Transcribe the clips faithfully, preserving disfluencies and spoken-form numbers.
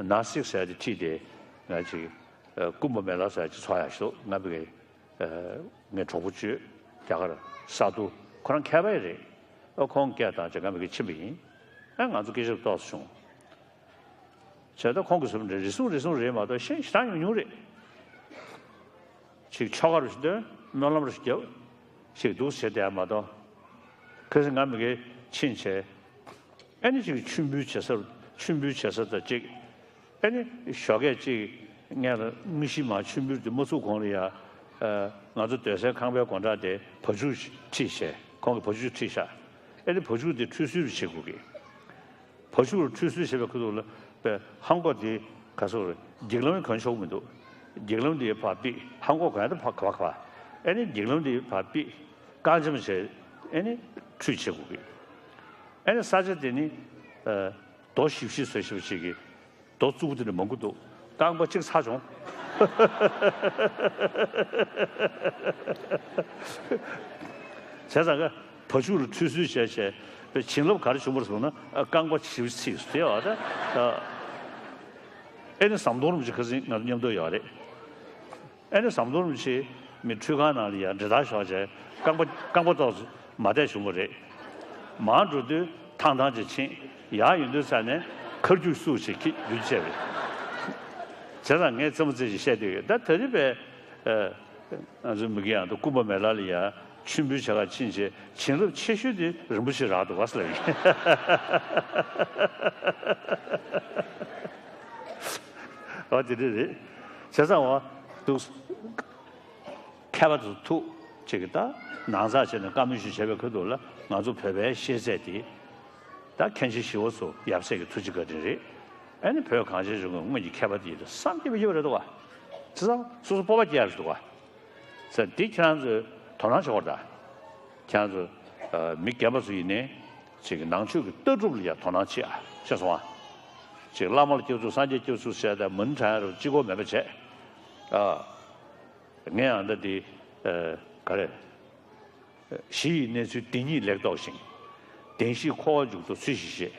ནར་སིག་ཟེར་ཡ་དེ་ཁྲིད་དེ་ང་ཅིག་ཀུམ་པ་མེ་ལ་ཟེར་ཡ་ཅིག་ཚོགས་ཡག་ཞིག་འདུག་ང་བི་གའི་ངའི་གྲོགས་པོ་གཅིག་རྒྱ་གར་ས་དུ་ཁོ་རང་མཁས་པ་ཡི་རེད། ཨ་ཁོང་སྐད་བཏང་བྱས་ང་བི་གའི་ཕྱིན་པ་ཡིན། ཨ་ང་ཚོ་སྐད་ཆ་ཏོག་ཙམ་བྱུང་། བྱས་ད་ཁོང་གིས་ཟེར་བ་འདྲ་རེ་ཟུང་རེ་ཟུང་རེད་མ་གཏོགས་ཤེས་ཞེ་དྲག་ཉུང་ཉུང་རེད། ཅིག་ཆོ་ག་རུ་ཞིག་འདོན་སྨོན་ལམ་རུ་ཞིག་རྒྱབ་ཞིག་འདུག་བྱས་བསྡད་ཡ་མ་གཏོགས། ཁ་སང་ང་མི་དགེ་ཕྱིན་བྱས། ཨ་ནི་ཅིག་མཆོད་འབུལ་བྱེད་ས་རུ་མཆོད་འབུལ་བྱེད་ས་དང་ཅིག་ཨ་ནི་ཞོགས་ཀས་ཅིག་ངས་ལ་དངོས་གཞི་མ་མཆོད་འབུལ་དེ་མ་ཚུགས་གོང་ལ་ཡ། ང་ཚོ་སྡོད་སའི་ཁང་པའི་སྒོ་འགྲམ་དེ་བ་ཕྱུགས་ཁྲིད་བྱས་ཁོང་གིས་བ་ཕྱུགས་ཁྲིད་ཤག་ཨ་ནི་བ་ཕྱུགས་དེ་ཁྲུས་གསོལ་རུ་བྱེད་དགོས་ཀི། བ་ཕྱུགས་ལ་ཁྲུས་གསོལ་བྱེད་པའི་ཁ་ཐུག་ལ་པའི་ཧང་གོ་དེ་ག་སོག་རེད། འགྱིག་ལམ་གྱོན་ཆོག་མི་འདུག་འགྱིག་ལམ་དེ་ཕར་ཕུད་ཧང་གོ་གོན་ཡ་དེ་ཕར་ག་བ་ག་བ། ཨ་ནི་འགྱིག་ལམ་དེ་ཕར་ཕུད་རྐང་འཇམ་བྱས་ཨ་ནི་ཁྲུས་བྱེད་དགོས་ཀི། ཨ་ནི་ས་ཆ་དེ་ནི་རྡོ་ཞིབ་ཞིབ་བཟོ་ཞིབ་བྱེད་ཀི། རྡོ་བཙུགས་དེ་ནི་མང་པོ་འདུག་རྐང་པ་གཅིག་ཚ་བྱུང་། བྱས་ཙང་ཀ་བ་ཕྱུགས་ལ་ཁྲུས་གསོལ་བྱས་བྱས་པའི་བྱིན་རླབས་ག་རེ་བྱུང་བར་སོང་ན་རྐང་པ་ཞིབ་ཚིགས་སུ་དེ་བ་ད། ཨེ་ནི་ཟམ་གདོང་རིན་པོ་ཆེ་ཁ་སང་ང་ཚོ་མཉམ་དུ་ཡོད་རེད། ཨེ་ནི་ཟམ་གདོང་རིན་པོ་ཆེ་མི་ཁྲུས་ཁང་ནང་ལ་ཡར་འདྲེ་ཐག་ཤོར་བྱས་རྐང་པ་རྐང་པ་ཏོག་ཙམ་མ་བདེ་བྱུང་བ་རེད། མར་འགྲོ་དུས་ཐང་ཐང་ཅིག་ཕྱིན། ཡར་ཡོང་དུས་ས་ནས་ཁར་རྒྱུག་སུ་ཞིག་ཁྱི་རྒྱུག་བྱས་པས། བྱས་ཙང་ངས་རྩེད་མོ་རྩེ་ཞིག་བཤད་དུས་ད་ད་རིང་པས། ང་ཚོའི་མི་དགེ་ཡང་དུ་ཀུམ་པ་མེ་ལ་ལ་ཡ་མཆོད་འབུལ་བྱ་ག་ཕྱིན་བྱས་བྱིན་རླབས་ཆེ་ཤོས་དེ་རིན་པོ་ཆེ་རག་འདུག་ག་ཟེར་ལབ་ཡིན། ཨོ་དེ་འདྲ་རེད། བྱས་ཙང་བ་འདུག་མཁས་པ་ཚོ་ཐུག་ཅིག་གི་ད་ནང་ཚགས་བྱས་ནས་བཀའ་མོལ་ཞུ་བྱས་པའི་ཁ་ཐུག་ལ་ང་ཚོ་བོད་པའི་ཤེས་ཚད་དེ་ད་མཁན་ཆེན་ཞི་བ་འཚོ་ཡབ་སྲས་ཀྱི་ཐུགས་རྗེ་བཀའ་དྲིན་རེད། ཨ་ནི་བོད་གངས་ཅན་ལྗོངས་ཀྱི་སྔོན་གྱི་མཁས་པ་དེ་ཡིན་ད་བསམ་གྱིས་མི་ཁྱབ་པ་རེད་འདུག་བ། བྱས་ཙང་སོ་སོ་སྤོབས་པ་སྐྱེ་ཡ་རེད་འདུག་བ། ཟེར་འདི་ཁྱེད་རང་ཚོས་དོ་སྣང་བྱེད་དགོས་རེད་ད། ཁྱེད་རང་ཚོ་མི་རྒན་པ་ཚོ་ཡིན་ནའི་ཅིག་ནང་ཆོས་ཀྱི་ལྟ་གྲུབ་ལ་ཡང་དོ་སྣང་བྱེད་ཨ་ཤེས་སོང་ཨ། ཅིག་བླ་མ་ལ་སྐྱབས་སུ་སངས་རྒྱས་སྐྱབས་སུ་ཟེར་ད་མུན་དྲང་ཡ་རུ་ཅི་གོ་མེད་པ་བྱས། ཨ། ངས་ཡང་ད་འདི་ག་རེ། གཞི་ཡི་གནས་ཚུལ་འདི་ཉིད་ལེགས་རྟོགས་ཤིང་། བདེན་བཞིའི་འཁོར་བ་མཇུག་རྫོགས་ཚུལ་བཞིན་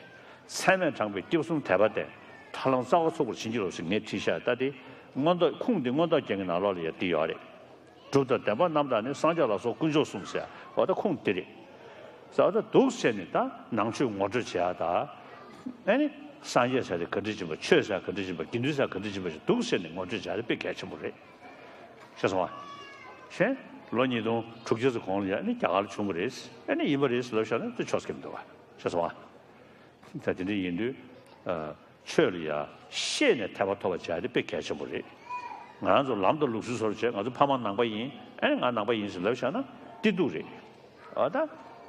ཤེས། ཚད་མས་དྲངས་པའི་སྐྱབས་གསུམ་དད་པ་སྟེ། ཐར་ལམ་རྩ་བ་ཚུགས་པར་བྱིན་གྱིས་རློབས་ཟེར་ངས་བྲིས་ཤག་ད་དེ་མངོན་རྟོགས་ཁུངས་འདི་མངོན་རྟོགས་རྒྱན་གྱི་ནང་ལོགས་ལ་ཡང་འདི་ཡོད་རེད། སྒྲུབ་དང་བདེན་པ་རྣམ་དག་ནི། སངས་རྒྱས་ལ་སོགས་དཀོན་མཆོག་གསུམ་ཟེར་བ་ད་ཁུངས་འདི་རེད། ཟེར་བ་ད་འདུག་ཟེར་ནས་ད་ནང་ཆོས་ངོ་སྤྲོད་བྱེད་ཡ་ད། ཨ་ནི་སངས་རྒྱས་ཟེར་དེ་ག་འདྲ་ཡིན་པ་ཆོས་ཟེར་ག་འདྲ་ཡིན་པ་དགེ་འདུན་ཟེར་ག་འདྲ་ཡིན་པ་ཞིག་འདུག་ཟེར་ནས་ངོ་སྤྲོད་བྱེད་ཡ་དེ་དཔེ་གལ་ཆེན་པོ་རེད། ཤེས་སོང་ཨ། གཞན་ལོ་ཉིས་སྟོང་དྲུག་བརྒྱ་ཙམ་གོང་ལ་ཡ་ཨ་ནི་རྒྱ་གར་ལ་བྱུང་བ་རེད། ཨ་ནི་ཡིན་པ་རེད་ལབ་བཞག་ན་དེ་ཆོག་ས་གི་མི་འདུག་བ། ཤེས་སོང་ཨ། ད་དེ་འདྲ་ཡིན་དུས་ཨ། ཆོས་ལ་ཡ་ཤེས་ནས་དད་པ་ཐོབ་པ་བྱ་དེ་དཔེ་གལ་ཆེན་པོ་རེད། ང་རང་ཚོ་ལམ་དང་ལུགས་སྲོལ་སོར་བྱས་ང་ཚོ་ཕ་མ་ནང་པ་ཡིན་ཨ་ནི་ང་ནང་པ་ཡིན་ཟེར་ལབ་བཞག་ན་བདེ་སྡུག་རེད། ཨ་ད་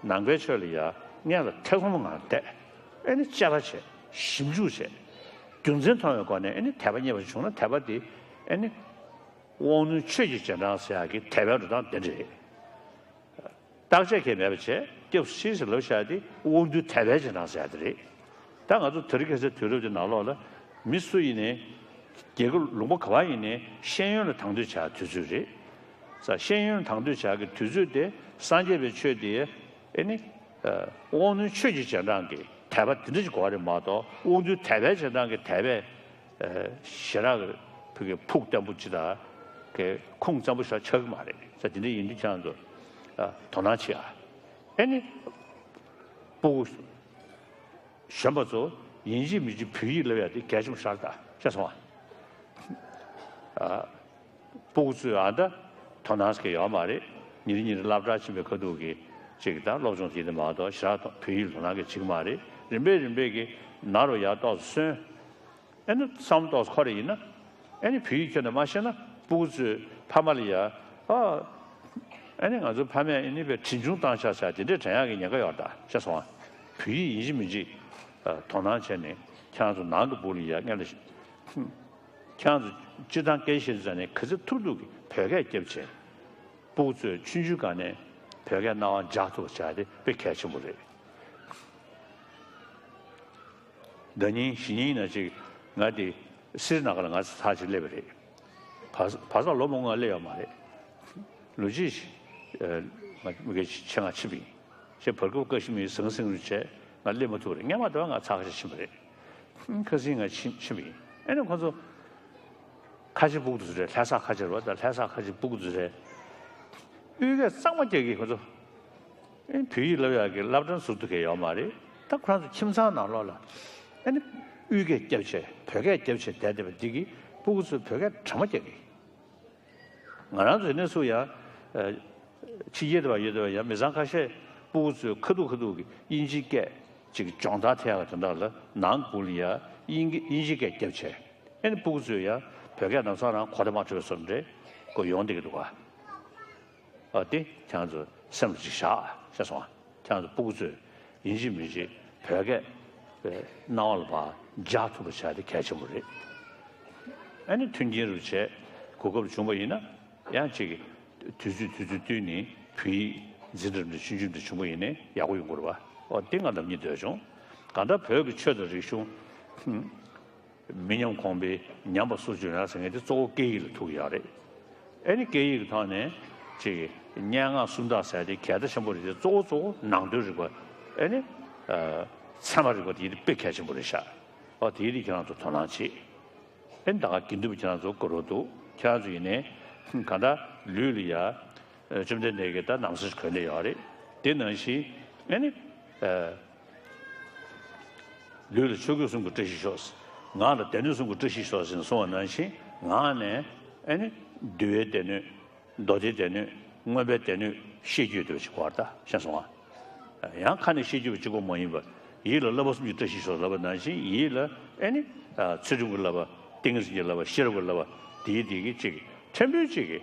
ནང་པའི་ཆོས་ལ་ཡ་སྔོན་ལ་ཐེ་ཚོམ་ངང་བསྡད་ཨ་ནི་དཔྱད་པ་བྱས་ཞིབ་འཇུག་བྱས་རྒྱུ་མཚན་མཐོང་བའི་སྒོ་ནས་ཨ་ནི་དད་པ་རྙེད་པ་ཞིག་བྱུང་ན་དད་པ་དེ་ཨ་ནི། དབང་རྣོན་ཆོས་ཀྱི་རྗེས་འབྲང་ཟེར་ཡག་གི་དད་པའི་འགྲོ་སྟངས་དེ་འདྲ་རེད། བརྟག་དཔྱད་མཁན་མེད་པ་བྱས་སྐྱབས་སུ་མཆི་ཟེར་ལབ་བཞག་དེ་དབང་རྣོན་དད་པའི་རྗེས་འབྲང་ཟེར་ཡག་དེ་རེད། ད་ང་ཚོ་དེ་རིང་ཁ་སང་དུས་རབས་ཀྱི་ནང་ལོགས་ལ་མི་སུ་ཡིན་ནའི་རྒྱལ་ཁབ་ལུང་པ་ག་པར་ཡིན་ནའི་ཤེས་ཡོན་ལ་དང་དོད་བྱ་ཡག་དུས་ཚོད་རེད། ས་ཤེས་ཡོན་ལ་དང་དོད་བྱ་ཡག་གི་དུས་ཚོད་དེ་སངས་རྒྱས་པའི་ཆོས་དེ་ཨེ་ནི། དབང་རྣོན་ཆོས་ཀྱི་རྗེས་འབྲང་གི་དད་པ་དེ་འདྲ་ཞིག་དགོས་པ་རེད་མ་གཏོགས་དབང་རྣོན་དད་པའི་རྗེས་འབྲང་གི་དད་པའི་ཞེ་དྲག་གི་ཕུགས་བརྟན་པོ་ཅིག་དང་གི་ཁུངས་བཙན་པོ་ཞིག་ཆགས་ཀྱི་མ་རེད། ས་དེ་འདྲ་ཡིན་དུས་ཁྱེད་རང་ཚོ་དོ་སྣང་བྱེད་ཨ། ཨེ་ནི། སྤུ་གུ་གཞོན་པ་ཚོ་ཡིན་གཅིག་མིན་གཅིག་བོད་ཡིག་བསླབ་ཡ་དེ་གལ་ཆེན་པོ་ཞིག་རེད་ཤེས་སོང་ཨ། སྤུ་གུ་ཚོས་ཨ་ད་དོ་སྣང་ཟེར་གྱི་ཡོད་མ་རེད། ཉིན་རེ་ཉིན་རེ་སློབ་གྲྭ་ཕྱིན་པའི་ཁ་ཐུག་གི་ཅིག་ད་སློབ་སྦྱོང་དེ་འདྲ་མ་གཏོགས་ཞེ་དྲག་བོད་ཡིག་དོ་སྣང་གི་བྱེད་ཀྱི་མ་རེད། རིམ་པས་རིམ་པས་ཀྱི་ན་རུ་ཡར་ཏོག་ཙམ་སོན། ཨེ་ནི་བསམ་ཏོག་ཙམ་འཁོར་རེ་ཡིན་ན་ཨེ་ནི་བོད་ཡིག་ཁྱོན་ནས་མ་ཤེས་ན་སྤུ་གུ་ཚོས་ཕ་མ་ལ་ཡ་ཨ་ཨེ་ནི་ང་ཚོ་ཕ་མས་ཨེ་ནི་བས་དྲིན་ཆུང་བཏང་ཤག་ཤག་དེ་འདྲས་དྲན་ཡག་གི་ཉེན་ཁ་ཡོད་ད་ཤེས་སོང་ཨ། བོད་ཡིག་ཡིན་གཅིག་མིན་གཅིག་དོ་སྣང་བྱས་ནས་ཁྱེད་རང་ཚོ་ནང་གི་སྤུ་གུ་ལ་ཡ་སྔོན་ལ་ཤེས། ཁྱེད་རང་ཚོ་སྤྱིར་བཏང་སྐད་ཆ་བཤད་དུས་ཙང་ནས་ག་ཚོད་ཐུབ་ཐུབ་ཀྱིས་བོད་སྐད་རྒྱབ་བྱས། སྤུ་གུ་ཚོས་ཆུང་ཆུང་སྒང་ནས་བོད་སྐད་རྣ་བར་འཇགས་ཐུབ་པ་བྱ་དེ་དཔེ་གལ་ཆེན་པོ་རེད། ཟླ་ཉིན་གཞེས་ཉིན་ན་ཅིག་ང་དེ་སི་རི་ན་ག་ལ་ང་ཚོ་ཚར་ཅིག་སླེབས་པ་རེད། བར་བར་སྐབས་ལོ་མང་པོ་ང་སླེབས་ཡོད་མ་རེད། ལོ་གཅིག་ང་མི་གེ་ཆེད་མངགས་ཕྱིན་པ་ཡིན། ཞེས་བར་སྐབས་ཀ་ཤི་མིར་ཟང་ཟིང་རུ་བྱས་ང་སླེབས་མ་ཐུབ་པ་རེད། སྔོན་མ་དེ་བ་ང་ཚར་ཁ་ཤས་ཕྱིན་པ་རེད། ཁ་སང་ང་ཕྱིན་ཕྱིན་པ་ཡིན། ཨེ་ནི་ཁོ་ཚོ་ཁ་ཆེ་སྤུ་གུ་དེ་ཚོ་རེད། ལྷ་ས་ཁ་ཆེ་རེད་པ། ད་ལྷ་ས་ཁ་ཆེ་སྤུ་གུ་དེ་ཚོ་རེད། དབུས་སྐད་གཙང་མ་རྒྱག་གི། ཁོ་ཚོ་ཨེ་བོད་ཡིག་བསླབ་ཡག་གི་སློབ་གྲྭ་ཟུར་དུ་གས་ཡོད་མ་རེད། ད་ཁོ་རང་ཚོ་ཁྱིམ་ཚང་ནང་ལོགས་ལ་ཨེ་ནི་དབུས་སྐད་རྒྱབ་བྱས་བོད་སྐད་རྒྱབ་བྱས་བསྡད་བསྡད་པ་འདི་གིས་སྤུ་གུ་ཚོས་བོད་སྐད་དྲང་མོ་རྒྱག་གི། ང་རང་ཚོ་ཡིན་ན་སུ་ཡང་ཕྱི་རྒྱལ་དུ་བ་ཡོད་དུ་བ་ཡང་མི་ཚང་ཁ་ཤས་སྤུ་གུ་ཚོས་ཁ་ཐུག་ཁ་ཐུག་གི་དབྱིན་ཇིའི་སྐད་ཅིག་སྦྱོང་བརྡར་ཐེབས་ཡག་དོན་དག་ལ་ནང་ཁུལ་ལ་ཡང་དབྱིན་སྐད་དབྱིན་ཇིའི་སྐད་རྒྱབ་བྱས། ཨེ་ནི་སྤུ་གུ་ཚོས་ཡང་བོད་སྐད་ནམ་སང་རང་གོ་བརྡ་མ་འཕྲོད་བཟོ་འདྲ་གོ་ཡོང་བསྡད་ཀྱི་འདུག་ག། ཨ་དེ་ཁྱེད་རང་ཚོ་སེམས་ལ་ཅིག་བཞག་ཤེས་སོང་ཨ། ཁྱེད་རང་ཚོ་སྤུ་གུ་ཚོས་ཡིན་གཅིག་མིན་གཅིག་བོད་སྐད་སྣང་བ་ལ་ཕར་འཇགས་ཐུབ་པ་བྱ་དེ་གལ་ཆེན་པོ་རེད། ཨ་ནི་མཐུན་རྐྱེན་རུ་བྱས་གོ་སྐབས་བྱུང་བ་ཡིན་ན་ཡང་ཅིག་གི་དུས་ཚོད་དུས་ཚོད་བསྟུན་ནས་བོད་ཡིག་འཛིན་གྲྭ་འདྲ་ཆུང་ཆུང་འདྲ་བྱུང་བ་ཡིན་ན་ཡག་པོ་ཡོང་གི་རེད་པ། ཨོ་དེ་ང་ལབ་སྙིང་འདོད་བྱུང་། གང་ལྟར་བོད་ཀྱི་ཆོས་དང་རིག་གཞུང་མི་ཉམས་གོང་འཕེལ། ཉམས་པ་སོར་ཆུད་ཡོང་ཟེར་མཁན་དེ་གཙོ་བོ་སྐད་ཡིག་ལ་ཐུག་ཡོད་རེད། ཨེ་ནི་སྐད་ཡིག་གི་ཐོག་ནས་ཅིག་སྙན་ངག་སུམ་རྟགས་ཟེར་དེ་གལ་ཆེན་པོ་རེད་དེ། གཙོ་བོ་གཙོ་བོ་ནང་དོན་རིག་པ། ཨེ་ནི་ཨ་ཚད་མ་རིག་པ་དེ་དཔེ་གལ་ཆེན་པོ་རེད་ཤག། ཨོ་དེའི་རིགས་ཁྱེད་རང་ཚོ་དོ་སྣང་བྱེད། ཨེ་ནི་ད་ག་དགེ་འདུན་པ་ཁྱེད་རང་ཚོ་དགའ་རབ་འདུག། ཁྱེད་རང་ཚོ་ཡིན་ནའི་གང་ལྟར་ལུས་ལ་ཡ་བཅོམ་ལྡན་འདས་ཀྱིས་ད་ན་བཟའ་ཞིག་གོན་བསྡད་ཡོད་རེད། དེ་ནང་བཞིན་ཨེ་ནི་ཨ། ལུས་ལ་ཆོས་གོས་གསུམ་གྱི་བཀྲ་ཤིས་ཤོག། ངག་ལ་སྡེ་སྣོད་གསུམ་གྱི་བཀྲ་ཤིས་ཤོག་ཟེར་ནས་གསུངས་པ་ནང་བཞིན་ངག་ནས་ཨེ་ནི་འདུལ་བའི་སྡེ་སྣོད། མདོ་སྡེའི་སྡེ་སྣོད། མངོན་པའི་སྡེ་སྣོད་ཤེས་རྒྱུ་དེ་བ་ཞིག་གོ་བར་ད་ཤེས་སོང་ང་། ཡང་ཁ་ནས་ཤེས་རྒྱུ་བ་གཅིག་པོ་མ་ཡིན་པར་ཡིད་ལ་བསླབ་པ་གསུམ་གྱི་བཀྲ་ཤིས་ཤོག་ལབ་པ་ནང་བཞིན་ཡིད་ལ་ཨེ་ནི་ཚུལ་ཁྲིམས་ཀྱི་བསླབ་པ། ཏིང་ངེ་འཛིན་གྱི་བསླབ་པ། ཤེས་རབ་ཀྱི་བསླབ་པ་དེའི་དེ་གི་གཅིག་ཕྲན་བུ་གཅིག་གི་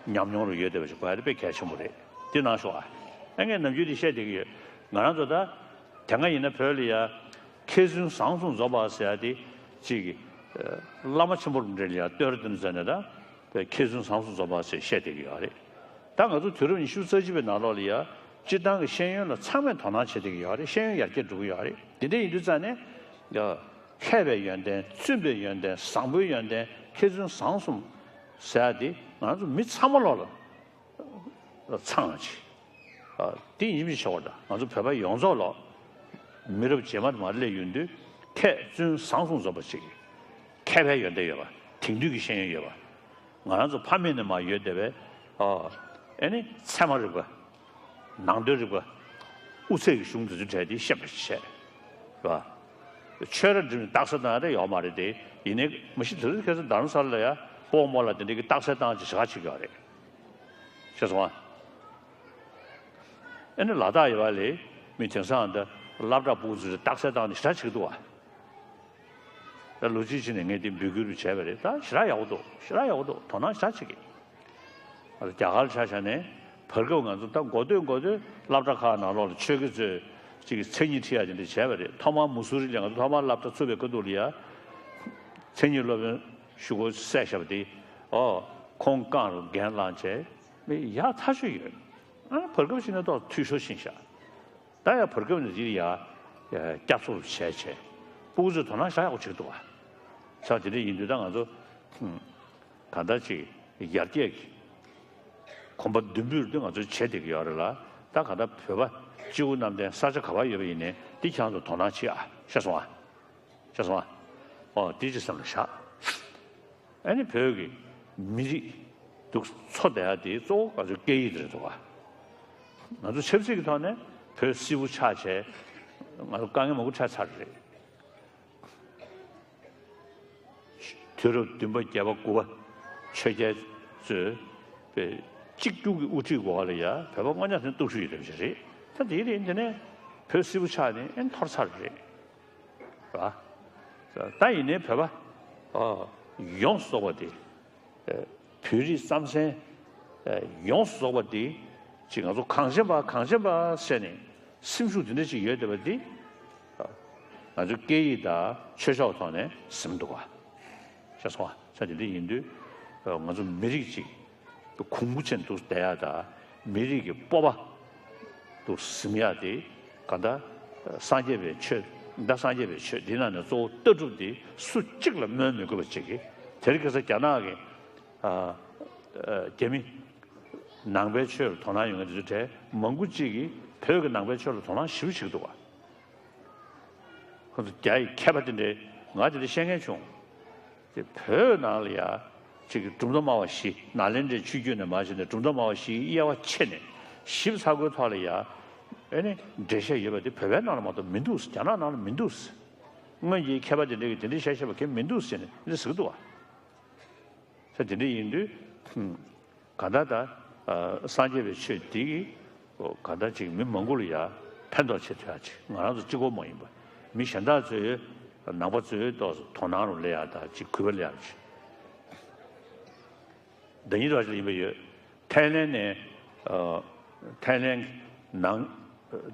ཉམས་མྱོང་རུ་ཡོད་བསྡད་པ་ཞིག་གོ་ཡ་དེ་དཔེ་གལ་ཆེན་པོ་རེད། དེ་གནང་ཤོག་ཨ། ཨ་ངས་ནམ་རྒྱུན་དེ་བཤད་བསྡད་ཀྱི་ཡོད། ང་རང་ཚོ་ད་དེ་སྔ་ཡིན་ན་བོད་ལ་ཡ་མཁས་བཙུན་བཟང་གསུམ་འཛོམས་པ་ཟེར་ཡ་དེ་གཅིག་གི་བླ་མ་ཆེན་པོ་རུ་འདྲ་ལ་ཡ་བསྟོད་ར་དེ་འདྲ་མཛད་ནས་ད་མཁས་བཙུན་བཟང་གསུམ་འཛོམས་པ་ཟེར་བཤད་བསྡད་ཀྱི་ཡོད་རེད། ད་ང་ཚོ་དུས་རབས་ཉི་ཤུ་རྩ་གཅིག་པའི་ནང་ལོགས་ལ་ཡ་སྤྱིར་བཏང་གི་ཤེས་ཡོན་ལ་ཚང་མས་དོ་སྣང་བྱེད་བསྡད་ཀྱི་ཡོད་རེད། ཤེས་ཡོན་ཡར་རྒྱས་འགྲོ་གི་ཡོད་རེད། དེ་འདྲ་ཡིན་དུས་ཙང་ནས་ལྷད་པའི་ཡོན་ཏན། བཙུན་པའི་ཡོན་ཏན། བཟང་པོའི་ཡོན་ཏན། མཁས་བཙུན་བཟང་གསུམ་ཟེར་ཡ་དེ་ང་ཚོ་མི་ཚང་མ་ལོག་ལ་ཚང་བ་ཅིག། དེ་ཡིན་གཅིག་མིན་གཅིག་བྱེད་དགོས་རེད། ད་ང་ཚོ་བོད་པ་ཡོངས་རྫོགས་ལོག་མི་རབས་རྗེས་མ་དེ་མར་སླེབས་ཡོང་དུས་མཁས་བཙུན་བཟང་གསུམ་འཛོམས་པ་ཅིག། མཁས་པའི་ཡོན་ཏན་ཡོད་པ། དེང་དུས་ཀྱི་ཤེས་ཡོན་ཡོད་པ། ང་རང་ཚོ་ཕ་མེས་ནས་མར་ཡོད་བསྡད་པའི་ཨ་ཨེ་ནི་ཚད་མ་རིག་པ། ནང་དོན་རིག་པ། དབུ་ཚད་ཀྱི་གཞུང་དེ་ཚོའི་གྲས་དེ་ཤེས་པ་བྱས། རེད་པ། ཆོས་ར་འགྲིམ་ནས་རྟགས་གསལ་བཏང་ཡ་རེ་ཡོད་མ་རེད་དེ། ཡིན་ནའི་མ་གཞི་དེ་རིང་ཁ་སང་རྡ་རམ་ས་ལ་ལ་ཡ་སྤོ་བོ་མོ་ལ་དེ་འདྲའི་གི་རྟགས་གསལ་བཏང་ཅིག་ཞེ་དྲག་བྱེད་ཀྱི་ཡོད་རེད། ཤེས་སོང་ཨ། ཨེ་ནི་ལ་དྭགས་ཡོད་པ་ལས་མི་དེང་སང་འདི་སློབ་གྲྭ་སྤུ་གུ་ཚོས་རྟགས་གསལ་བཏང་ནས་ཞེ་དྲག་བྱེད་ཀྱི་འདུག་བ། ད་ལོ་གཅིག་ཕྱིན་ནས་ངས་དེ་འབོད་སྐུལ་རུ་བྱས་པ་རེད། ད་ཞེ་དྲག་ཡག་པོ་འདུག། ཞེ་དྲག་ཡག་པོ་འདུག། དོ་སྣང་ཞེ་དྲག་བྱེད་ཀྱི། ཨ་རྒྱ་གར་ཆ་བཞག་ནས་བར་སྐབས་ང་ཚོ་ད་འགོ་སྟོད་འགོ་སྟོད་སློབ་གྲྭ་ཁག་ནང་ལོགས་ལ་ཆོས་དགེ་ཚོས་ཅིག་མཚན་ཉིད་ཁྲིད་ཡ་དེ་འདྲ་བྱས་པ་རེད། ཐོག་མར་མུ་སུ་རི་ལ་ང་ཚོ་ཐོག་མར་སློབ་གྲྭ་ཚུགས་པའི་སྐབས་དུས་ལ་ཡ་མཚན་ཉིད་སློབ་དཔོན་ཞུ་སྒོ་བསད་བཞག་པ་དེ། ཨོ་ཁོང་རྐང་རུ་འགན་བླངས་བྱས་མི་ཡག་ཐག་ཆོད་ཡོད། ཨ་བར་སྐབས་ཤིག་ནས་ཏོག་འཐུས་ཤོར་ཕྱིན་ཤག། ད་ཡང་བར་སྐབས་ནས་དེ་ཡ་བསྐྱར་གསོ་རུ་བྱས་བྱས་སྤུ་གུ་ཚོས་དོ་སྣང་ཞེ་དྲག་ཡག་པོ་བྱེད་ཀྱི་འདུག་བ། ས་དེ་འདྲ་ཡིན་དུས་ད་ང་ཚོ་ཧུམ། གང་ལྟར་ཅིག་ཡར་རྒྱས་ཀྱི་གོམ་པ་མདུན་སྤོས་དེ་ང་ཚོས་བྱེད་བསྡད་ཀྱི་ཡོད་རེད་ལ། ད་གང་ལྟར་བོད་པ་སྤྱི་བོ་གནམ་བསྟན་ས་ཆ་ག་པར་ཡོད་པ་ཡིན་ནའི་འདི་ཁྱེད་རང་ཚོ་དོ་སྣང་བྱེད་ཨ། ཤེས་སོང་ཨ། ཤེས་སོང་ཨ། ཨོ་འདི་ཅིག་སེམས་ལ་བཞག། ཨ་ནི་བོད་ཀྱི་མི་རིགས་འདུག་འཚོ་བསྡད་ཡ་དེ་གཙོ་བོ་ང་ཚོའི་སྐད་ཡིག་དེ་རེད་འདུག་ག། ང་ཚོ་ཆབ་སྲིད་ཀྱི་ཐོག་ནས་བོད་སིལ་བུ་ཆགས་བྱས་ང་ཚོ་དཀའ་ངལ་མང་པོ་འཕྲད་ཚར་རེད། དུས་རབས་བདུན་པ་བརྒྱད་པ་དགུ་པ་ཆོས་རྒྱལ་ཚོས་པའི་གཅིག་གྱུར་གྱི་དབུ་ཁྲིད་འོག་ལ་ཡ་བོད་པ་དངོས་གནས་དེ་སྟོབས་ཤུགས་ཡོད་པ་ཞིག་རེད། ད་དེའི་རིང་དེ་ནས་བོད་སིལ་བུ་ཆགས་ནས་ཨེ་འཐོར་ཚར་རེད། རེད་བ། ད་ཡིན་ནའི་བོད་པ་ཨ་ཡོངས་སུ་རྫོགས་པ་དེ་ཨ་བོད་རིགས་རྩམ་ཟན་ཨ་ཡོངས་སུ་རྫོགས་པ་དེ་ཅིག་ང་ཚོ་གངས་ཅན་པ་གངས་ཅན་པ་ཟེར་ནས་སེམས་ཤུགས་དེ་འདྲ་ཅིག་ཡོད་བསྡད་པ་འདི་ཨ་ང་ཚོའི་སྐད་ཡིག་དང་ཆོས་ཕྱོགས་ཐོག་ནས་ཟིན་འདུག་ག། ཤེས་སོང་ཨ། ས་དེ་འདྲ་ཡིན་དུས་ཨ་ང་ཚོ་མི་རིགས་ཅིག་གོང་བུ་ཅན་དུ་བསྡད་ཡ་དང་མི་རིགས་ཀྱི་སྤོབས་པ་དུ་ཟིན་ཡ་དེ་ག་ད་སངས་རྒྱས་པའི་ཆོས། ད་སངས་རྒྱས་པའི་ཆོས་འདི་ནང་ནས་གཙོ་བོ་ལྟ་གྲུབ་འདི་སུ་གཅིག་ལ་སྨོན་མི་དགོས་པ་ཅིག་གིས། དེ་རིང་ཁ་སང་རྒྱ་ནག་གི་ཨ་ཨ་རྒྱ་མི་ནང་པའི་ཆོས་ལ་དོ་སྣང་ཡོད་མཁན་དེ་ཚོའི་གྲས་མང་པོ་ཅིག་གིས་བོད་ཀྱི་ནང་པའི་ཆོས་ལ་དོ་སྣང་ཞེ་པོ་བྱེད་ཀྱི་འདུག་བ། ཁོ་ཚོ་རྒྱ་ཡི་མཁས་པ་དེ་འདྲའི་ ང་དེ་འདྲ་བཤད་མཁན་བྱུང་། དེ་བོད་ནང་ལ་ཡ་ཅིག་གྲུབ་མཐའ་སྨྲ་བ་བཞི་ནཱ་ལེནྡྲའི་ཆོས་བརྒྱུད་ནས་མར་བྱས་ནས་གྲུབ་མཐའ་སྨྲ་བ་བཞིའི་དབྱེ་བ་ཕྱེ་ནས་ཞིབ་ཚགས་པོའི་ཐོག་ལ་ཡ། ཨེ་ནི་འགྲེལ་བཤད་ཡོད་པ་དེ་བོད་པའི་ནང་ལ་མ་གཏོགས་མི་འདུག་རྒྱ་ནག་ནང་ལ་མི་འདུག་སྔོན་གྱི་མཁས་པ་དེ་འདྲས་ཀྱིས་དེ་འདྲས་བཤད་བཤད་པ་གང་མི་འདུག་ཟེར་ནས་འདི་ཟེར་གི་འདུག་བ། ས་དེ་འདྲས་ཡིན་དུས། གང་ལྟར་ད་སངས་རྒྱས་པའི་ཆོས་འདི་གིས་གང་ལྟར་ཅིག་མི་མང་པོ་ལ་ཡ་ཕན་ཐོགས་བྱེད་ཐུབ་ཡ་ཅིག་ང་རང་ཚོ་གཅིག་པོ་མ་ཡིན་པ་མི་གཞན་དག་ཚོས་ནང་པ་ཚོའི་ཐོག་ཏུ་དོ་སྣང་རུ་སླེབས་ཡ་དང་ཅིག་གུས་པ་སླེབས་ཡ་ཅིག་ཟླ་ཉིན་རོགས་ཞིག་ཡིན་པ་ཡོད། ཐའི་ལན་ནས་ཨ། ཐའི་ལན་ནང་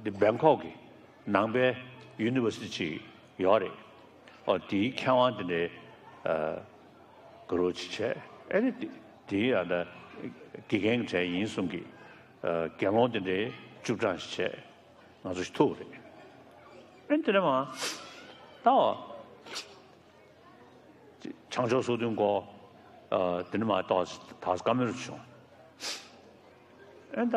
འདི་བེང་ཀོག་གི་ནང་པའི་ཡུ་ནི་ཝར་སི་ཊི་ཅིག་ཡོད་རེད། ཨོ་དེའི་མཁས་དབང་དེ་འདྲའི་ཨ། ག་རེ་ཅིག་བྱས་ཨེ་ནི་དེ་དེའི་ཨ་ད་དགེ་རྒན་གྱི་གྲས་ཡིན་གསུང་གི་ཨ། དགེ་སློང་དེ་འདྲའི་བཅུ་གྲངས་ཤིག་བྱས་ང་ཚོ་ཞིག་ཐུག་རེད། ཨེ་ནི་དེ་ནས་མ་ད་བ། བྱང་ཕྱོགས་སོ་བདུན་སྐོར། དེ་ནི་མ་གཏོགས་ད་བཀའ་མོལ་བྱུང་། ཨེ་ད།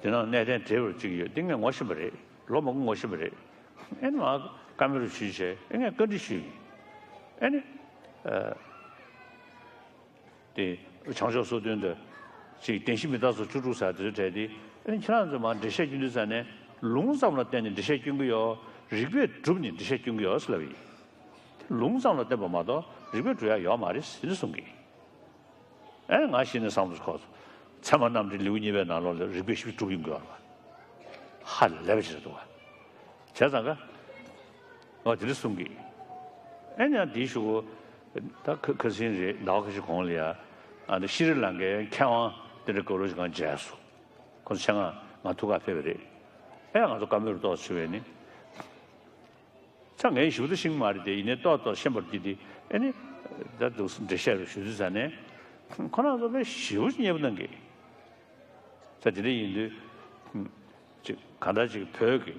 དེ་ནང་གནས་བརྟན་བགྲེས་པར་གཅིག་ཡོད་འདི་ངས་ངོ་ཤེས་པ་རེད། ལོ་མང་པོ་ངོ་ཤེས་པ་རེད། ཨེ་ནི་མ་བཀའ་མོལ་ཞུས་བྱས་ཨེ་ངས་བཀའ་འདྲི་ཞུས། ཨེ་ནི། དེ། བྱང་ཕྱོགས་སོ་བདུན་དུ། ཅིག་བདེན་བཞི་མི་རྟག་སོགས་བཅུ་དྲུག་ཟེར་དེ་ཚོའི་གྲས་དེ་ཨེ་ནི་ཁྱེད་རང་ཚོས་མ་འགྲེལ་བཤད་སྐྱོན་དུས་ཙང་ནས་ལུང་ཙམ་ལ་བརྟེན་ནས་འགྲེལ་བཤད་སྐྱོན་གི་ཡོད། རིགས་པས་བསྒྲུབས་ནས་འགྲེལ་བཤད་སྐྱོན་གི་ཡོད་ཟེར་ལབ་ཡིན། ལུང་ཙམ་ལ་བརྟེན་པ་མ་གཏོགས་རིགས་པས་སྒྲུབ་ཡ་ཡོད་མ་རེད་ཟེར་ནས་གསུང་གི། ཨེ་ང་ཤི་ནས་བསམ་བློ་འཁོར་སོང་། ཚད་མ་རྣམ་འགྲེལ་ལེའུ་གཉིས་པའི་ནང་ལོགས་ལ་རིགས་པས་ཞིབ་གྲུབ་ཡོང་དགོས་པ། ཧ་ལས་པ་ཞིག་རེད་འདུག་བ། བྱས་ཙང་ཀ། ང་དེ་འདྲ་གསུང་གི། ཨེ་ནས་དེའི་གཞུག་གུ། ད་ཁ་ཁ་སང་རེད་ཟླ་བ་ཁ་ཤས་གོང་ལ་ཡ། ཨ་ནི་ཤི་རི་ལང་ཀའི་མཁས་དབང་དེ་འདྲ་ག་རུ་ཞིག་གང་མཇལ་སོང་། ཁོང་ཚོ་ཆེད་མངགས་ང་ཐུག་ག་ཕེབས་པ་རེད། ཨེ་ང་ཚོ་བཀའ་མོལ་རུ་ཏོག་ཙམ་བྱུང་བས་ནི། ཚ་ངས་ཞུ་དུ་ཤིང་མ་རེད་དེ་ཡིན་ནའི་ཏོག་ཏོག་ཤེས་པར་བགྱིས་ཏེ་ཨེ་ནི། ད་འདུག་འགྲེལ་བཤད་རུ་ཞུ་དུས་ཙ་ནས། ཁོ་རང་ཚོ་དཔེ་ཞེ་པོ་མཉེས་པོ་གནང་གི། ཚ་དེ་འདྲ་ཡིན་དུས། ཅིག་གང་ལྟར་ཅིག་བོད་ཀྱི་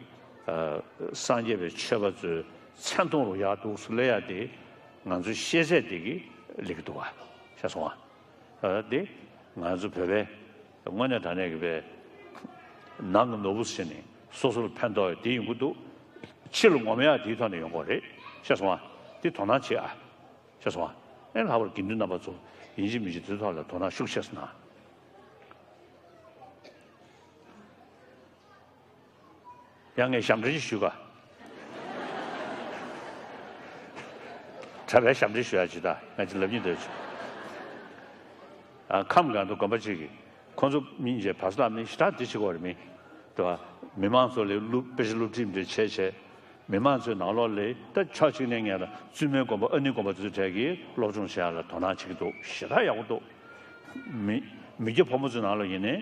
སངས་རྒྱས་པའི་ཆོས་པ་ཚོའི་མཚན་མཐོང་རུ་ཡག་འདུག་སུ་ལས་ཡག་དེ་ང་ཚོའི་ཤེས་ཚད་དེ་གི་ལེགས་འདུག་བ། ཤེས་སོང་བ། དེ་ང་ཚོ་བོད་པའི་དངོས་གནས་དྲང་གནས་ཀྱི་བའི་ནང་གི་ནོར་བུ་ཟེར་ནས་སོ་སོར་ཕན་ཐོགས་དེ་ཡོང་གི་འདུག་ཕྱི་ལ་ངོམ་ཡག་དེའི་ཐོག་ནས་ཡོང་གི་རེད། ཤེས་སོང་བ། དེ་དོ་སྣང་བྱེད་ཨ། ཤེས་སོང་བ། ཨེ་ལྷག་པར་དགེ་འདུན་རྣམ་པ་ཚོ་ཡིན་གཅིག་མིན་གཅིག་དེ་ཐོག་ལ་དོ་སྣང་ཤུགས་ཆེ་ཙམ་གནང་། ཡང་ངས་ཞབས་འདྲེན་ཞུ་ག་གྲྭ་པའི་ཞབས་འདྲེན་ཞུ་ཡ་ཇི་ལྟ་ང་ཅི་ལབ་ཉིན་འདོད་ཆུ། ཁམས་གང་དུ་དགོན་པ་གཅིག་གིས་ཁོང་ཚོ་མི་འཇལ་བ་སླ་མི་ཞེ་དྲག་འདི་བྱེད་དགོས་རེད་མི། དེ་བ་མི་མང་ཚོ་ལས་སློབ་དཔེ་ཆ་སློབ་ཁྲིད་འདྲ་བྱས་བྱས། མི་མང་ཚོའི་ནང་ལོགས་ལས་ད་ཕྱོགས་གཅིག་ནས་ངས་ལ་བཙུན་མའི་དགོན་པ་ཨ་ནུའི་དགོན་པ་དེ་ཚོ་གྲས་ཀྱིས་སློབ་སྦྱོང་བྱེད་ཡ་ལ་དོ་སྣང་བྱེད་ཀྱི་འདུག་ཞེ་དྲག་ཡག་པོ་འདུག་མི་མི་སྐྱ་ཕོ་མོ་ཚོའི་ནང་ལ་ཡིན་ནའི་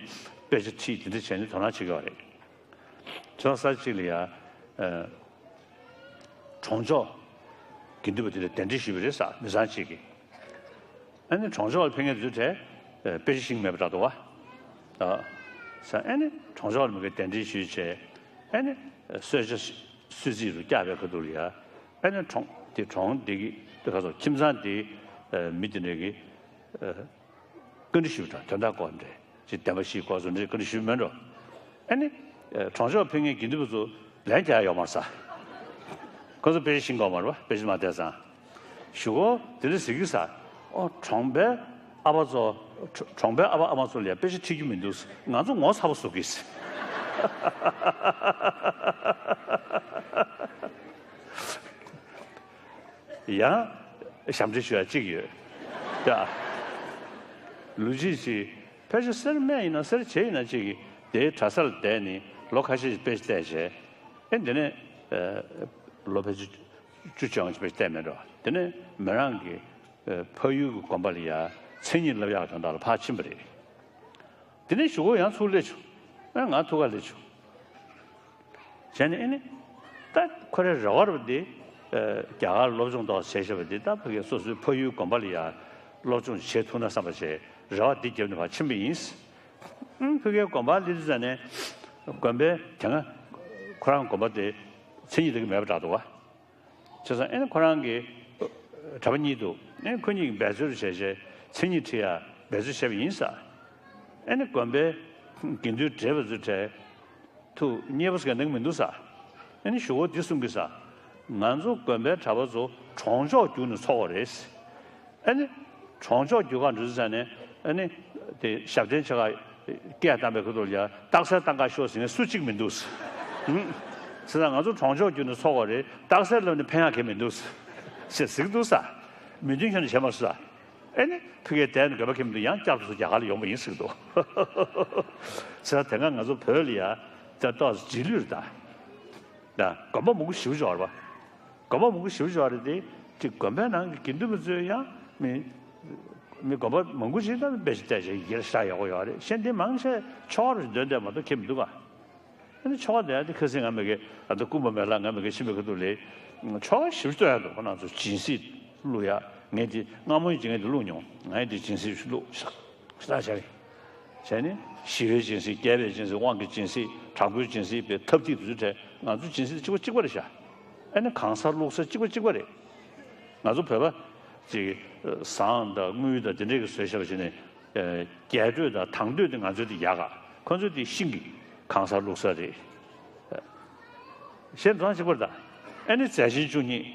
དཔེ་ཆ་ཁྲིད་དེ་འདྲ་བྱས་ནས་དོ་སྣང་བྱེད་ཀྱི་ཡོད་རེད། ཚོགས་ས་གཅིག་ལ་ཡ། གྲོང་ཆོག་དགེ་འདུན་པ་དེ་འདྲ་གདན་འདྲེན་ཞུས་པ་རེད་ས་མི་ཚང་གཅིག་གིས། ཨ་ནི་གྲོང་ཆོག་ལ་ཕེབས་མཁན་དེ་ཚོའི་གྲས་དཔེ་ཆ་ཤེས་མེད་པ་འདྲ་འདུག་བ། ས་ཨ་ནི་གྲོང་ཆོག་ལ་མི་གི་གདན་འདྲེན་ཞུས་བྱས། ཨ་ནི་གསོལ་ཇ་གསོལ་ཚིགས་རུ་བཀྱག་པའི་ཁ་ཐུག་ལ་ཡ། ཨ་ནི་གྲོང་དེ་གྲོང་དེ་གི་དེ་ག་ཚོ་ཁྱིམ་ཚང་དེ་མི་དེ་འདྲ་གི་བཀའ་འདྲི་ཞུས་པ་དང་དོན་དག་སྐོར་འདྲ་ཅིག་བདེན་པ་ཞིག་སྐོར་སོགས་འདྲ་བཀའ་འདྲི་ཞུས་མེད་འགྲོ། ཨ་ནི། གྲོང་ཆོག་ཕེབས་མཁན་དགེ་འདུན་པ་ཚོ་ལན་རྒྱག་ཡོད་མ་རེད་ས། ཁོ་ཚོ་དཔེ་ཆ་ཤེས་ཀྱི་ཡོད་མ་རེད་པ་དཔེ་ཆ་མ་བལྟས་ཙང་། གཞུག་གུ་དེ་འདྲ་ཟེར་གྱི་ས། ཨོ་གྲོང་པའི་ཨ་ཕ་ཚོ། གྲོང་པའི་ཨ་ཕ་ཨ་མ་ཚོ་ལ་ཡ་དཔེ་ཆ་ཁྲིད་རྒྱུ་མི་འདུག་ང་ཚོ་ངོ་ཚ་པོ་བཟོ་གི། ཡང་ཞབས་འདྲེན་ཞུ་ཡ་གཅིག་ཡོད། ཡ། ལོ་རྒྱུས་ཅིག་ཕལ་ཆེར་སེར་སྨད་ཡིན་ན་སེར་བྱེས་ཡིན་ན་གཅིག་གིས་དེའི་གྲྭ་སར་བསྡད་ནས་ལོ་ཁ་ཤས་ཤིག་དཔེ་བལྟས་བྱས། ཨེ་འདི་ནས་ལོ་ཕལ་ཆེར་བཅུ་བཅོ་ལྔ་ཞིག་དཔེ་བལྟས་མེད་འགྲོ། དེ་ནས་མི་རང་གི་ཕ་ཡུལ་གྱི་དགོན་པ་ལ་ཡ་མཚན་ཉིད་བསླབ་ཡག་དོན་དག་ལ་ཕར་ཕྱིན་པ་རེད། དེ་ནས་གཞུག་གུ་ཡང་ཚུར་སླེབས་བྱུང་། ཨེ་ང་ཐུག་ག་སླེབས་བྱུང་། བྱས་ནས་ཨེ་ནི། ད་ཁོ་རའི་རེ་བ་རེད་པ་འདི། རྒྱ་གར་སློབ་སྦྱོང་ཏོག་བྱས་བཞག་པ་འདི་ད་ཕ་གིའི་སོ་སོའི་ཕ་ཡུལ་དགོན་པ་ལ་ཡ། སློབ་སྦྱོང་བྱེད་ཐུབ་ན་བསམ་པ་བྱས་རེ་བ་འདི་བརྒྱབ་ནས་ཕར་ཕྱིན་པ་ཡིན། ཨང་ཕ་གིའི་དགོན་པ་སླེབས་དུས་ཙ་ནས། དགོན་པའི་དེ་སྔ། ཁོ་རང་དགོན་པ་དེ། མཚན་ཉིད་དེ་ག་མེད་པ་འདྲ་འདུག་བ། བྱས་ཙང་ཨེ་ནི་ཁོ་རང་གི་གྲྭ་པ་གཉིས་འདུག་ཨེ་ཁོ་གཉིས་ཀྱིས་འབད་རྩོལ་བྱས་བྱས་མཚན་ཉིད་ཁྲིད་ཡ་འབད་རྩོལ་བྱས་པ་ཡིན་ས། ཨེ་ནི་དགོན་པའི་དགེ་འདུན་བགྲེས་པ་ཚོའི་གྲས་ཐུགས་མཉེས་པོ་ཟེར་མཁན་མི་འདུག་ས། ཨེ་ནི་གཞུག་གུ་འདི་གསུང་གི་ས། ང་ཚོ་དགོན་པའི་གྲྭ་པ་ཚོ་གྲོང་ཆོག་བརྒྱུགས་ནས་འཚོགས་པ་རེད། ཨ་ནི། གྲོང་ཆོག་བརྒྱུགས་གར་འགྲོ་དུས་ཙང་ནས་ཨ་ནི། དེ་ཞབས་བརྟན་ཆེ་ཁག་སྐད་བཏང་པའི་ཁ་ཐུག་ལ་ཡ་རྟགས་གསལ་བཏང་གར་ཤོག་ཟེར་མཁན་སུ་གཅིག་མི་འདུག་ཟེར། ང་ཚོ་གྲོང་ཆོག་བརྒྱུགས་ནས་འཚོགས་པ་རེད། རྟགས་གསལ་ལབ་ནས་ཕན་ཡག་གང་ཡང་མི་འདུག་ཟེར་ཟེར་གྱི་འདུག་ས། མི་མཐུན་ཁྱོན་ནས་བྱས་མ་སོང་ས། ཨེ་ནི་ཕ་གིར་བསྡད་ནས་དགོན་པ་ཁེངས་མི་འདུག་ཡང་བསྐྱར་དུ་རྒྱ་གར་ལ་ཡོང་པ་ཡིན་ཟེར་གྱི་འདུག་ཟེར། དེ་སྔ་ང་ཚོ་བོད་ལ་ཡ་ད་ཏོག་ཙམ་རྗེས་ལུས་རེད་ད། ད་དགོན་པ་མང་པོ་ཞེ་པོ་ཅིག་ཡོད་རེད་པ། དགོན་པ་མང་པོ་ཞེ་པོ་ཅིག་ཡོད་རེད་དེ། ཅིག་དགོན་པའི་ནང་གི་དགེ་འདུན་པ་ཚོས་ཡང་མི་མི་དགོན་པ་མང་པོ་ཞིག་ད་དཔེ་ཆ་བལྟས་བྱས་ཡར་ཤར་ཡག་པོ་ཡོད་རེད། གཞན་དེ་མང་ཆེ་ཆོ་ག་རུ་འདོན་བསྡད་མ་གཏོགས་ཁེངས་མི་འདུག་ག་ཨ་ནི་ཆོ་ག་འདོན་ཡ་དེ་ཁ་སང་ང་མ་གི་ཨ་ད་སྐུ་འབུམ་མེ་ལགས་ང་མ་གི་ཕྱིན་པའི་ཁ་ཐུག་ལ་ཆོ་ག་ཞེ་པོ་ཅིག་སྟོན་ཡག་འདུག་ཁོ་རང་ཚོ་སྦྱིན་སྲེག་བླུག་ཡ། ངས་དེ་སྔ་མོ་ཡིན་ཅིག་ངས་དེ་བླུགས་མྱོང་། ངས་དེ་སྦྱིན་སྲེག་ཞིག་བླུགས་ཤག་ཤ་སྟག་བྱས་རེད། བྱས་ནས་ཞི་བའི་སྦྱིན་སྲེག་སྐྱེས་པའི་སྦྱིན་སྲེག་དབང་གི་སྦྱིན་སྲེག་དྲག་པོའི་སྦྱིན་སྲེག་པའི་ཐབས་ཐིག་དེ་ཚོའི་གྲས་ང་ཚོ་སྦྱིན་སྲེག་གཅིག་པ་གཅིག་པ་རེད་ཤག་ཨ་ནི་གང་ཟག་བླུག་ས་གཅིག་པ་གཅིག་པ་རེད། ང་ཚོ་བོད་པ་ཅིག་ཟངས་དང་དངུལ་དང་དེ་འདྲས་ཀྱི་བཟོས་བཞག་པ་བྱས་ནས་རྒྱས་སྤྲོས་དང་དང་སྤྲོས་དེ་ང་ཚོའི་དེ་ཡག་ག་ཁོ་ཚོའི་དེ་ཤིང་གི་གང་ཟག་བླུག་ས་རེད། གཞན་ཚང་གཅིག་པ་རེད་ད། ཨ་ནི་རྫས་ཆེན་བཅུ་གཉིས་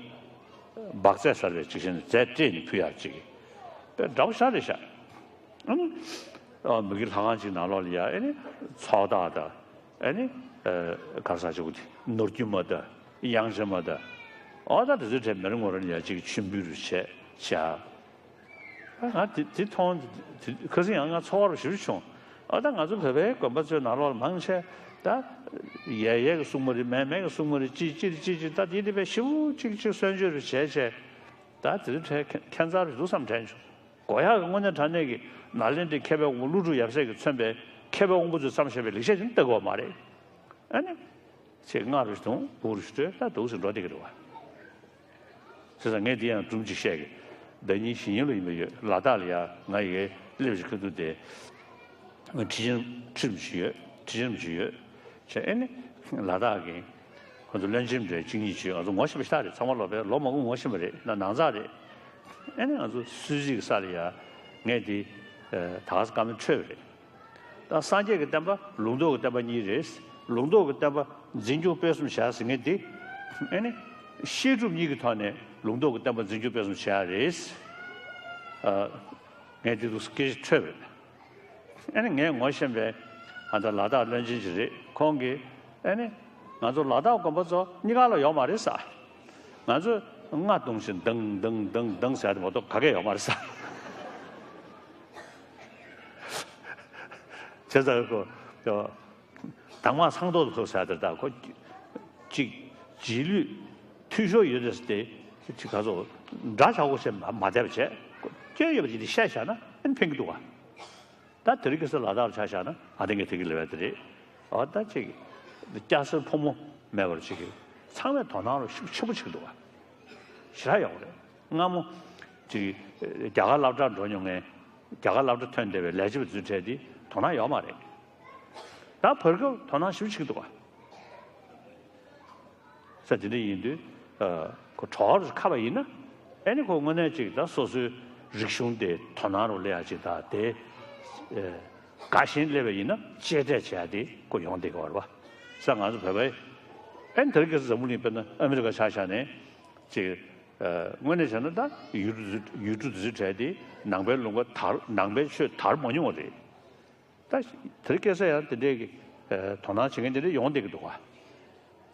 བག་རྫས་ཟེར་བའི་ཅིག་བྱས་ནས་རྫས་སྤྲས་ནས་ཕུལ་ཡག་ཅིག་དཔེ་འདྲ་པོ་ཤ་རེད་ཤག་ཨ་ནི། ཨ་མི་གི་ལྷ་ཁང་གཅིག་ནང་ལོགས་ལ་ཡ་ཨ་ནི་ཚོགས་བདག་དང་། ཨ་ནི། ཨ་ག་རེ་ཟེར་ཆོག་གི་དེ་ནོར་རྒྱུན་མ་དང་དབྱངས་ཅན་མ་དང་། ཨོ་ད་དེ་ཚོའི་གྲས་མི་རེ་ངོ་རེ་ལ་ཡ་གཅིག་མཆོད་འབུལ་རུ་བྱས་བྱས། ཨ་ང་དེ་དེ་མཐོང་དེ་ཁ་སང་ཡང་ང་ཚོར་བ་ཞེ་པོ་བྱུང་། ཨོ་ད་ང་ཚོ་བོད་པའི་དགོན་པ་ཚོའི་ནང་ལོགས་ལ་མང་ཆེ་ད་ཡས་ཡས་ཀྱི་སྲུང་མ་རེད། མས་མས་ཀྱི་སྲུང་མ་རེད། ཅི་ཅི་རེད་ཅི་ཅི་ད་དེ་དེ་བས་ཞེ་པོ་གཅིག་གཅིག་གསོལ་མཆོད་རུ་བྱས་བྱས། ད་དེ་ཚོའི་གྲས་ཁྱད་མཚར་རུ་འདུག་བསམ་དྲན་བྱུང་། དགོས་ཡག་གི་དངོས་གནས་དྲང་གནས་ཀྱི་ནཱ་ལེནྡྲའི་མཁས་པའི་དབང་པོ་ཀླུ་སྒྲུབ་ཡབ་སྲས་ཀྱིས་མཚོན་པའི་མཁས་པའི་དབང་པོ་ཚོས་བརྩམས་བཞག་པའི་ལེགས་བཤད་ཅིག་ལྟ་དགོས་པ་མ་རེད། ཨ་ནི། ཚེ་སྔ་རུ་དུང་དབུ་རུ་སྤྲོད་ད་འདུག་སེ་འགྲོ་བསྡད་ཀྱི་རེད་བ། བྱས་ཙང་ངས་འདི་ཡང་སྒྲུང་གཅིག་བཤད་ཀྱི། ཟླ་ཉིན་གཞེས་ནིང་ལ་ཡིན་པ་ཡོད། ལ་དྭགས་ལ་ཡ་ང་ཡི་གེ་སླེབས་ཤིག་ཁ་ཐུག་དེ། ཁྲི་ཆེན་ཁྲི་རིན་པོ་ཆེ་ཡོད། ཁྲི་ཆེན་རིན་པོ་ཆེ་ཡོད། བྱས་ཨེ་ནི། ལ་དྭགས་ཀྱི། ཁོ་ཚོ་བློན་ཆེན་འདྲ་གཅིག་གཉིས་བྱས། ང་ཚོ་ངོ་ཤེས་པ་ཞེ་དྲག་རེད། ཚང་མ་ལོ་པའི་ལོ་མང་པོ་ངོ་ཤེས་པ་རེད། ན་ནང་ཚགས་རེད། ཨེ་ནི་ང་ཚོ་སུད་སི་གི་ས་ལ་ཡ། ངས་དེ། ད་ག་ས་བཀའ་མོལ་འཕྲོད་པ་རེད། ད་སངས་རྒྱས་ཀྱི་བསྟན་པ་ལུང་རྟོགས་ཀྱི་བསྟན་པ་གཉིས་རེད། ལུང་རྟོགས་ཀྱི་བསྟན་པ་འཛིན་སྐྱོང་སྤེལ་གསུམ་བྱ་ཟེར་མཁན་དེ། ཨེ་ནི། བཤད་སྒྲུབ་གཉིས་ཀྱི་ཐོག་ནས་ལུང་རྟོགས་ཀྱི་བསྟན་པ་འཛིན་སྐྱོང་སྤེལ་གསུམ་བྱ་ཡ་རེད། ངས་དེ་འདུག་སྐད་ཆ་འཕྲོད་པས། ཨ་ནི་ངས་ངོ་ཤེས་པའི་ཨ་ད་ལ་དྭགས་བློན་ཆེན་ཅིག་རེད། ཁོང་གིས་ཨ་ནི་ང་ཚོ་ལ་དྭགས་དགོན་པ་ཚོ་གཉིས་ཀ་ལ་ཡོད་མ་རེད་ས། ང་ཚོས་རྔ་བརྡུངས་བཞིན་དང་དང་དང་དང་ཟེར་ཡ་དེ་མ་གཏོགས་ག་གེ་ཡོད་མ་རེད་ས། བྱས་ཙང་ཁོ་དྭངས་མ་སངས་ཏོག་ཏོ་ཟེར་ཡ་དེ་ད་ཁོ་གཅིག་རྗེས་ལུས་འཐུས་ཤོར་ཡོད་རེད་ཟེར་ཏེ་ཅིག་ག་ཚོད་འདྲ་ཆགས་པོ་བྱས་མ་མ་བསྡད་པ་བྱས་སྐྱོན་ཡོད་པ་ཅིག་དེ་བཤད་བཞག་ན་ཨ་ནི་ཕན་གྱི་འདུག་ག་ད་དེ་རིང་ཁ་སང་ལ་དྭགས་ལ་ཆ་བཞག་ན་ཨ་ཏི་ངས་དེ་གི་ལས་བ་དེ་རེད། འོ་ད་ཅིག་སྐྱ་སེར་ཕོ་མོ་མེད་པར་ཅིག་གི་ཚང་མས་དོ་སྣང་རོ་ཤུགས་ཆེན་པོ་བྱེད་ཀྱི་འདུག་བ། ཞེ་དྲག་ཡག་པོ་རེད། སྔ་མོ་ཅིག་རྒྱ་གར་སློབ་གྲྭར་འགྲོ་མྱོང་མཁན་རྒྱ་གར་སློབ་གྲྭ་ཐོན་བསྡད་པའི་ལས་བྱེད་པ་ཚོའི་གྲས་དེ་དོ་སྣང་ཡོད་མ་རེད། ད་བར་སྐབས་དོ་སྣང་ཞེ་པོ་བྱེད་ཀྱི་འདུག་བ། ས་དེ་འདྲ་ཡིན་དུས། ཁོ་གྲོགས་རུ་ཁ་བ་ཡིན་ན། ཨེ་ནི་ཁོ་དངོས་གནས་ཅིག་ད་སོ་སོའི་རིག་གཞུང་དེ་དོ་སྣང་རུ་སླེབས་ཡ་ཅིག་ད་དེ། དགའ་ཞེན་སླེབས་པ་ཡིན་ན་གཅེས་སྤྲས་བྱེད་ཡ་དེ་ཁོ་ཡོང་བསྡད་ཀྱི་ཡོད་རེད་བ། ས་ང་ཚོ་བོད་པའི། ཨེ་ནི་དེ་རིང་ཁ་སང་འཛམ་བུ་གླིང་དཔེར་ན་ཨ་མི་རི་ཀ་ཆ་བཞག་ནས་ཅིག་དངོས་གནས་བྱས་ན་ད་ཡུལ་གྲུ་ཡུལ་གྲུ་དེ་ཚོའི་གྲས་དེ་ནང་པའི་ལུང་པ་དར་ནང་པའི་ཆོས་དར་མ་མྱོང་བ་རེད། ད་དེ་རིང་ཁ་སང་ཡང་དེ་འདྲའི་གི་དོ་སྣང་བྱེད་མཁན་དེ་འདྲ་ཡོང་བསྡད་ཀྱི་འདུག་ག་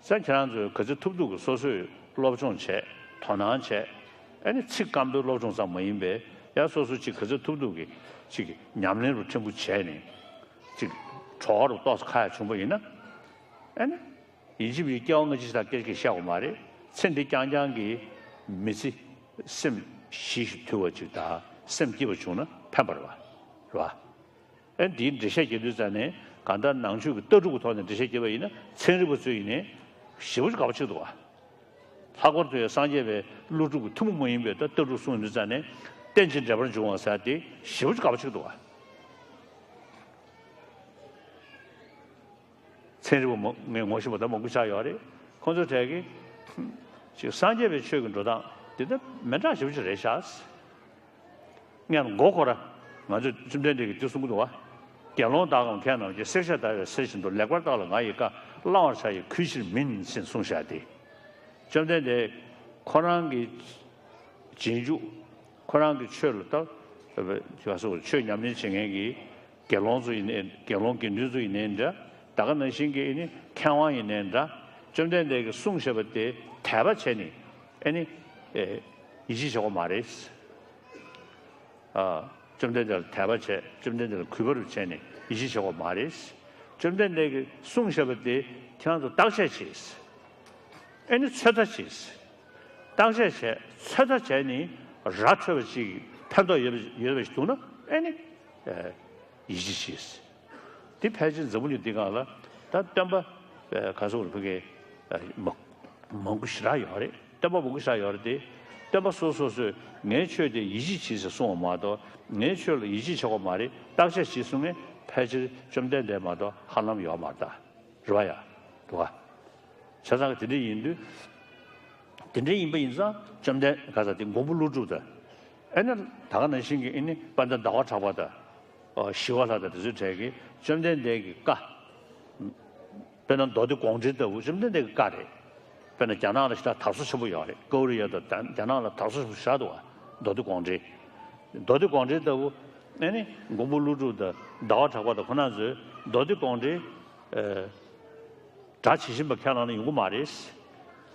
ས་ཁྱེད་རང་ཚོས་ག་ཚོད་ཐུབ་ཐུབ་ཀྱི་སོ་སོས་སློབ་སྦྱོང་བྱས། དོ་སྣང་བྱས། ཨ་ནི་ཚིག་སྐམ་པོའི་སློབ་སྦྱོང་ཙམ་མ་ཡིན་པའི་ཡང་སོ་སོ་ཅིག་ག་ཚོད་ཐུབ་ཐུབ་ཀྱི་ཅིག་ཉམས་ལེན་རུ་ཕྲན་བུ་བྱས་ནས་ཅིག་གྲོགས་རུ་ཏོག་ཙམ་ཁ་ཡ་བྱུང་པ་ཡིན་ན། ཨ་ནི་ཡིན་གཅིག་མིན་གཅིག་སྐྱེ་བ་སྔ་ཕྱི་ཞིག་དང་སྐད་ཆ་བཤད་དགོས་མ་རེད། ཚེ་འདི་རྐྱང་རྐྱང་གི་མི་ཚེ་སེམས་ཞི་ཞིང་དུལ་བ་ཅིག་དང་སེམས་སྐྱིད་པ་བྱུང་ན་ཕན་པ་རེད་བ། རེད་བ། ཨེ་འདིའི་འགྲེལ་བཤད་རྒྱག་དུས་ཙང་ནས་གང་ལྟར་ནང་ཆོས་ཀྱི་ལྟ་གྲུབ་ཀྱི་ཐོག་ནས་འགྲེལ་བཤད་རྒྱག་པ་ཡིན་ན་ཚན་རིག་པ་ཚོས་ཡིན་ནའི་ཞེ་པོ་ཅིག་དགའ་པོ་བྱེད་ཀྱི་འདུག་བ། ལྷག་པར་དུ་ཡང་སངས་རྒྱས་པའི་ཀླུ་སྒྲུབ་ཀྱི་ཐུན་མོང་མ་ཡིན་པའི་ད་ལྟ་གྲུབ་གསུངས་དུས་ཙང་ནས་རྟེན་ཅིང་འབྲེལ་པར་འབྱུང་བ་ཟེར་དེ་ཞེ་པོ་ཅིག་དགའ་པོ་བྱེད་ཀྱི་འདུག་བ། ཚན་རིག་པ་མང་ངས་ངོ་ཤེས་པ་ད་མང་པོ་ཆགས་ཡོད་རེད། ཁོང་ཚོ་གྲས་ཀྱིས་ཅིག་སངས་རྒྱས་པའི་ཆོས་ཀྱི་འགྲོ་སྟངས་འདི་ད་མི་འདྲ་ཞེ་པོ་ཅིག་རེད་ཤག་ངས་མགོ་སྐོར་ར། ང་ཚོས་བཅོམ་ལྡན་འདས་ཀྱིས་འདི་གསུང་གི་འདུག་བ། དགེ་སློང་དག་གམ་མཁས་རྣམས་ཀྱིས། བསྲེགས་བཅད་བརྡར་བའི་གསེར་བཞིན་དུ། ལེགས་པར་བརྟགས་ལ་ང་ཡི་བཀའ། བླང་བར་བྱ་ཡི་གུས་ཕྱིར་མིན། ཞེས་གསུངས་བཞག་སྟེ། བཅོམ་ལྡན་འདས་ཁོ་རང་གི་རྗེས་འཇུག་ཁོ་རང་གི་ཆོས་ལ་ལྟ། ག་སོ་ཆོས་ཉམས་ལེན་བྱེད་མཁན་གྱི་དགེ་སློང་ཚོ་ཡིན་ནའི་དགེ་སློང་དགེ་འདུན་ཚོ་ཡིན་ནའི་འདྲ། ད་ག་ནང་བཞིན་གྱི་ཨེ་ནི་མཁས་དབང་ཡིན་ནའི་འདྲ། བཅོམ་ལྡན་འདས་ཀྱིས་གསུངས་བཞག་པ་དེ་དད་པ་བྱས་ནས་ཨེ་ནི་ཡིད་ཆེས་བྱེད་དགོས་མ་རེད། བཅོམ་ལྡན་འདས་ལ་དད་པ་བྱས། བཅོམ་ལྡན་འདས་ལ་གུས་པ་རུ་བྱས་ནས་ཡིད་ཆེས་བྱེད་དགོས་མ་རེད། བཅོམ་ལྡན་འདས་ཀྱིས་གསུངས་བཞག་པ་དེ་ཁྱེད་རང་ཚོ་བརྟག་དཔྱད་བྱས། ཨེ་ནི་ཚོད་ལྟ་བྱས། བརྟག་དཔྱད་བྱས། ཚོད་ལྟ་བྱས་ནས་ར་འཕྲོད་པ་ཅིག་ཕན་ཐོགས་ཡོད་པ་ཡོད་པ་ཞིག་འདུག་ན་ཨེ་ནི་ཡིད་ཆེས་བྱས། དེ་ཕལ་ཆེར་འཛམ་བུ་གླིང་འདི་སྒང་ལ་ད་སྟོན་པ་ག་ཚོད་རེད་ཕ་གི་མང་པོ་ཞེ་དྲག་ཡོད་རེད། སྟོན་པ་མང་པོ་ཞེ་དྲག་ཡོད་རེད་དེ། སྟོན་པ་སོ་སོ་སོས་ངའི་ཆོས་དེ་ཡིད་ཆེས་བྱེད་ཟེར་གསུངས་པ་མ་གཏོགས། ངའི་ཆོས་ལ་ཡིད་ཆེས་བྱེད་དགོས་མ་རེད། བརྟག་དཔྱད་བྱེད་གསུང་མཁན་ཕལ་ཆེར་བཅོམ་ལྡན་འདས་མ་གཏོགས་ཧ་ལམ་ཡོད་མ་རེད་ད། རེད་བ་ཡ། འདུག་ག་བྱས་ཙང་དེ་འདྲ་ཡིན་དུས། དེ་འདྲ་ཡིན་པ་ཡིན་ཙང་བཅོམ་ལྡན་ག་ས་དེ་མགོན་པོ་ཀླུ་སྒྲུབ་དང་། ཨེ་ནི་ད་ག་ནང་བཞིན་གྱི་ཨེ་ནི་དཔལ་ལྡན་ཟླ་བ་གྲགས་པ་དང་། ཞི་བ་ལྷ་དང་དེ་ཚོའི་གྲས་ཀྱིས་བཅོམ་ལྡན་འདས་ཀྱི་བཀའ། དཔེར་ན་མདོ་སྡེ་དགོངས་འགྲེལ་ལྟ་བུ་བཅོམ་ལྡན་འདས་ཀྱི་བཀའ་རེད། དཔེར་ན་རྒྱ་ནག་ལ་ཞེ་དྲག་དར་སོ་ཆེན་པོ་ཡོད་རེད། ཀོ་རི་ཡ་དང་རྒྱ་ནག་ལ་དར་སོ་ཆེན་པོ་ཞེ་དྲག་འདུག་བ། མདོ་སྡེ་དགོངས་འགྲེལ། མདོ་སྡེ་དགོངས་འགྲེལ་ལྟ་བུ། ཨེ་ནི་མགོན་པོ་ཀླུ་སྒྲུབ་དང་ཟླ་བ་གྲགས་པ་དང་ཁོ་རང་ཚོས་མདོ་སྡེ་དགོངས་འགྲེལ། སྒྲ་ཇི་བཞིན་པ་ཁས་བླངས་ན་ཡོང་གི་མ་རེད།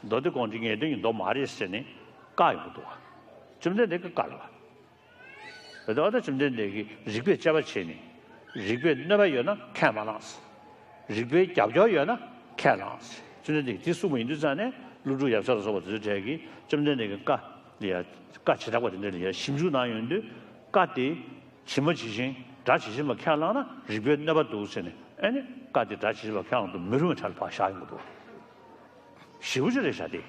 མདོ་སྡེ་དགོངས་འགྲེལ་ངེས་དོན་གྱི་མདོ་མ་རེད་ཟེར་ནས་བཀག་ཡོང་གི་འདུག་བ། བཅོམ་ལྡན་འདས་ཀྱི་བཀའ་རེད་བ། རེད་དོ། ད་བཅོམ་ལྡན་འདས་ཀྱིས་རིགས་པས་དཔྱད་པ་བྱས་ནས། རིགས་པས་གནོད་པ་ཡོད་ན་ཁས་མ་བླངས། རིགས་པའི་རྒྱབ་སྐྱོར་ཡོད་ན་ཁས་བླངས། བཅོམ་ལྡན་འདས་ཀྱིས་དེ་གསུངས་པ་ཡིན་དུས་ཙང་ནས་ཀླུ་སྒྲུབ་ཡབ་སྲས་ལ་སོགས་པ་དེ་ཚོའི་གྲས་ཀྱིས་བཅོམ་ལྡན་འདས་ཀྱི་བཀའ་ལ་ཡ། བཀའ་བྱེ་བྲག་པ་དེ་འདྲ་ལ་ཡ་ཞིབ་འཇུག་གནང་ཡོང་དུས། བཀའ་དེ་ཇི་མ་ཇི་བཞིན་སྒྲ་ཇི་བཞིན་པ་ཁས་བླངས་ན་རིགས་པས་གནོད་པ་འདུག་ཟེར་ནས། ཨེ་ནི་བཀའ་དེ་སྒྲ་ཇི་བཞིན་པ་ཁས་བླངས་དུས་མི་རུང་བའི་གྲལ་ལ་ཕར་བཞག་ཡོང་གི་འདུག་ཞེ་པོ་ཅིག་རེད་ཤག་དེ།